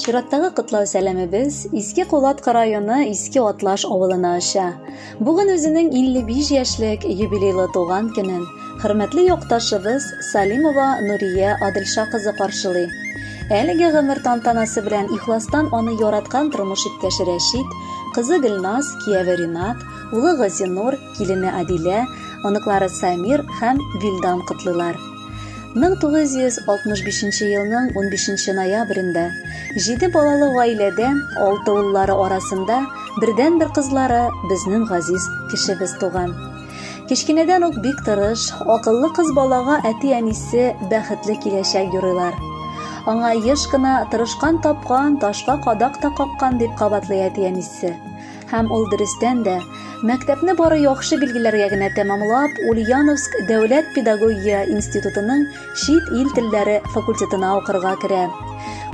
Чираттагы котлау сәламебез Иске Кулаткы районы Иске Атлаш авылына оча. Бүген үзенең 55 яшьлек юбилейлы туган көнен хөрмәтле якташыбыз Салимова Нурия Адилша кызы каршылый. Әлеге гомер тантанасы белән ихластан аны яраткан тормыш иптәше Рәшит, кызы Гөлназ, кияве Ринат, улы Газинур, килене Адилә, оныклары Самир һәм Вилдан котлыйлар. 1965 елның 15 ноябрендә җиде балалы гаиләдә алты уллары арасында бердәнбер кызлары безнең газиз кешебез туган. Кечкенәдән үк бик тырыш, акыллы кыз балага әти-әнисе бәхетле киләчәк юрыйлар. Аңа еш кына тырышкан тапкан, ташка кадак та каккан дип кабатлый әти-әнисе. Һәм ул дөрестән дә, мәктәпне бары яхшы билгеләргә генә тәмамлап, Ульяновск дәүләт педагогия институтының чит ил телләре факультетына укырга керә.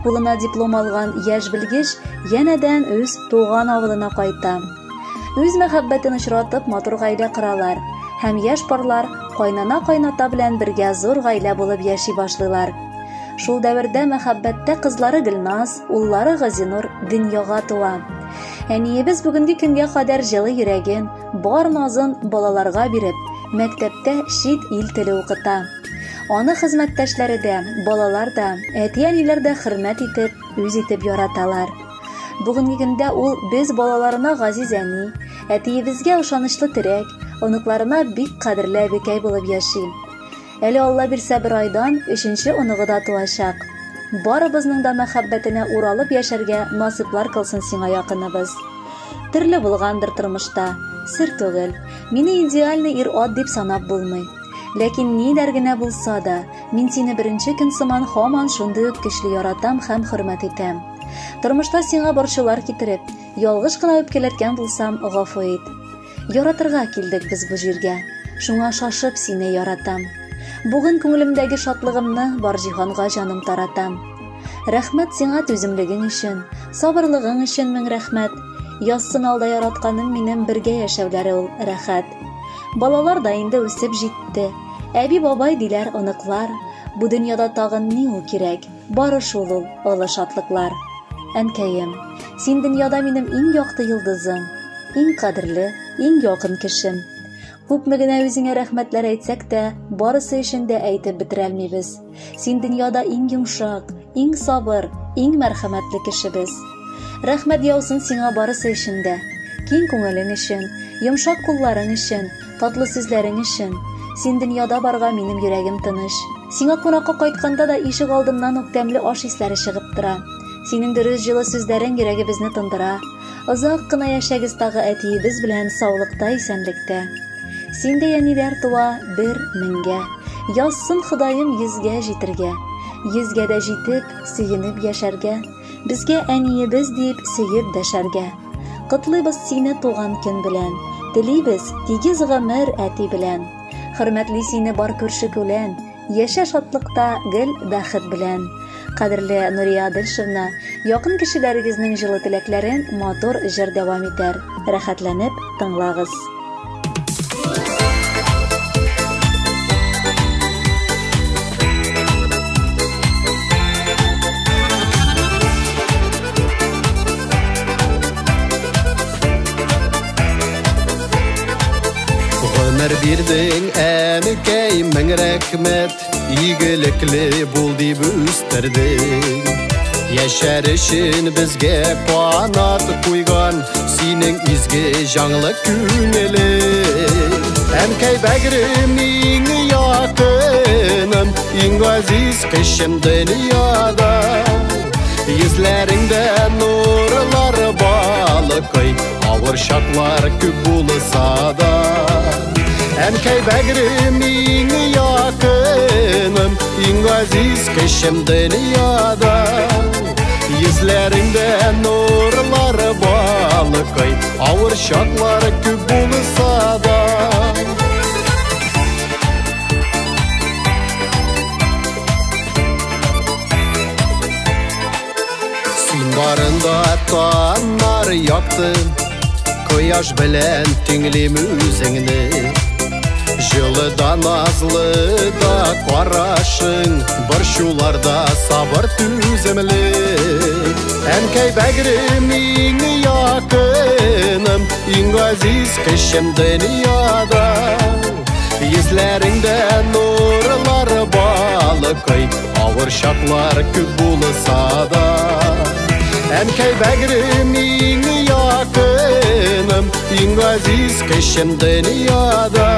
Кулына диплом алган яшь белгеч янәдән үз туган авылына кайта. Үз мәхәббәтен очратып, матур гаилә коралар һәм яшь парлар кайнана-кайната белән бергә зур гаилә булып яши башлыйлар. Шул дәвердә мәхәббәттә кызлары Гөлназ, уллары Газинур дөньяга туа. Әниебез бүгенге көнгә кадәр җылы йөрәген, бар назын балаларга биреп, мәктәптә чит ил теле укыта. Аны хезмәттәшләре дә, балалар да, әти-әниләр дә хөрмәт итеп, үз итеп яраталар. Бүгенге көндә ул без балаларына газиз әни, әтиебезгә ышанычлы терәк, оныкларына бик кадерле әбекәй булып яши. Әле Алла бирсә бер айдан өченче оныгы да туачак. Барыбызның да мәхәббәтенә уралып яшәргә насыйплар кылсын сиңа якыныбыз. Төрле булгандыр тормышта, сер түгел. Мине идеальный ир-ат дип санап булмый. Ләкин ниләр генә булса да, мин сине беренче көн сыман һаман шундый ук көчле яратам һәм хөрмәт итәм. Тормышта сиңа борчулар китереп, ялгыш кына үпкәләткән булсам, гафу ит. Яратырга килдек без бу җиргә, шуңа шашып сине яратам. Бүген күңелемдәге шатлыгымны бар җиһанга җаным таратам. Рәхмәт сиңа түземлегең өчен, сабырлыгың өчен мең рәхмәт. Язсын алда яратканым минем бергә яшәүләре ул рәхәт. Балалар да инде үсеп җитте. Әби бабай диләр оныклар. Бу дөньяда тагын ни ул кирәк? Бары шул ул олы шатлыклар. Әнкәем, син дөньяда минем иң якты йолдызым. Иң кадерле, иң якын кешем. Күпме генә үзеңә рәхмәтләр әйтсәк тә, барысы өчен дә әйтеп бетерәлмибез. Син дөньяда иң йомшак, иң сабыр, иң мәрхәмәтле кешебез. Рәхмәт яусын сиңа барысы өчен дә. Киң күңелең өчен, йомшак кулларың өчен, татлы сүзләрең өчен. Син дөньяда барга минем йөрәгем тыныч. Сиңа кунакка кайтканда да ишек алдыннан ук тәмле аш исләре чыгып тора. Синең дөрес җылы сүзләрең йөрәгебезне тындыра. Озак кына яшәгез тагы әтиебез белән саулыкта, исәнлектә. Синдә әниләр туа бер меңгә. Язсын Ходаем йөзгә җитергә. Йөзгә дә җитеп, сөенеп яшәргә. Безгә әниебез дип сөеп дәшәргә. Котлыйбыз сине туган көн белән. Телибез тигез гомер әти белән. Хөрмәтли сине бар күрше-күлән. Яшә шатлыкта, гел бәхет белән. Кадерле Нурия Адельшевна, якын кешеләрегезнең җылы теләкләрен матур җыр дәвам итәр. Рәхәтләнеп тыңлагыз. Гомер бирдең, әнкәй, мең рәхмәт, игелекле бул дип үстердең. Яшәр өчен безгә канат куйган синең изге җанлы күңелең. Әнкәй бәгърем, иң якыным, иң газиз кешем дөньяда. Йөзләреңдә нурлар балкый, авыр чаклар күп булса да. Әнкәй бәгърем, иң якыным, иң газиз кешем дөньяда. Йөзләреңдә нурлар балкый, авыр чаклар күп булса да. Син барында таңнар якты, кояш белән тиңлим үзеңне. Җылы да, назлы да карашың, борчуларда сабыр түземлек. Әнкәй бәгърем, иң якыным, иң газиз кешем дөньяда. Йөзләреңдә нурлар балкый, авыр чаклар күп булса да. Әнкәй бәгърем, иң якыным, иң газиз кешем дөньяда.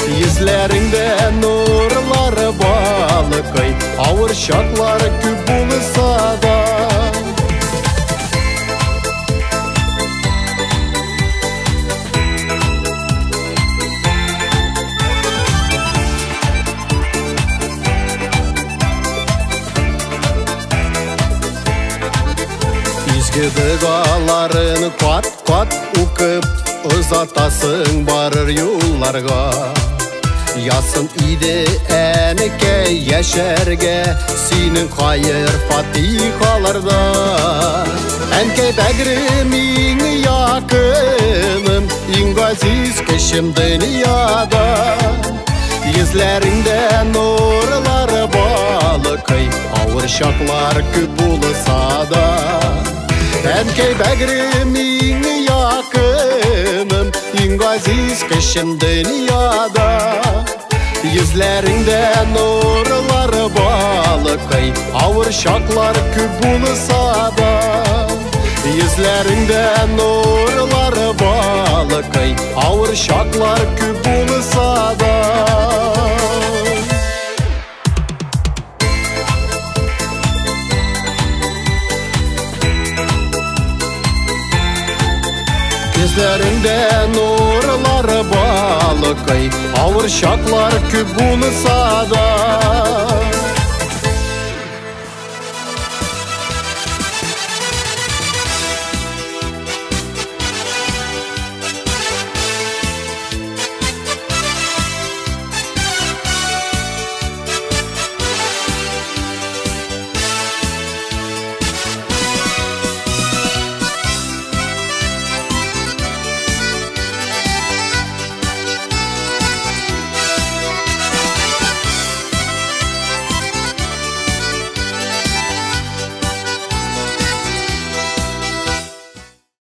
Йөзләреңдә нурлар балкый, авыр чаклар күп булса да. Изге догаларын кат-кат укып, озатасың барыр юлларга. Язсын иде әнкәй яшәргә, синең хәер фатихаларда. Әнкәй бәгърем, иң якыным, иң газиз кешем дөньяда. Йөзләреңдә нурлар балкый, авыр чаклар күп булса да. Әнкәй бәгърем, иң якыным, иң газиз кешем дөньяда. Йөзләреңдә нурлар балкый, авыр чаклар күп булса да. Йөзләреңдә нурлар балкый, авыр чаклар күп булса да. Йөзләреңдә нурлар балкый, авыр чаклар күп булса да.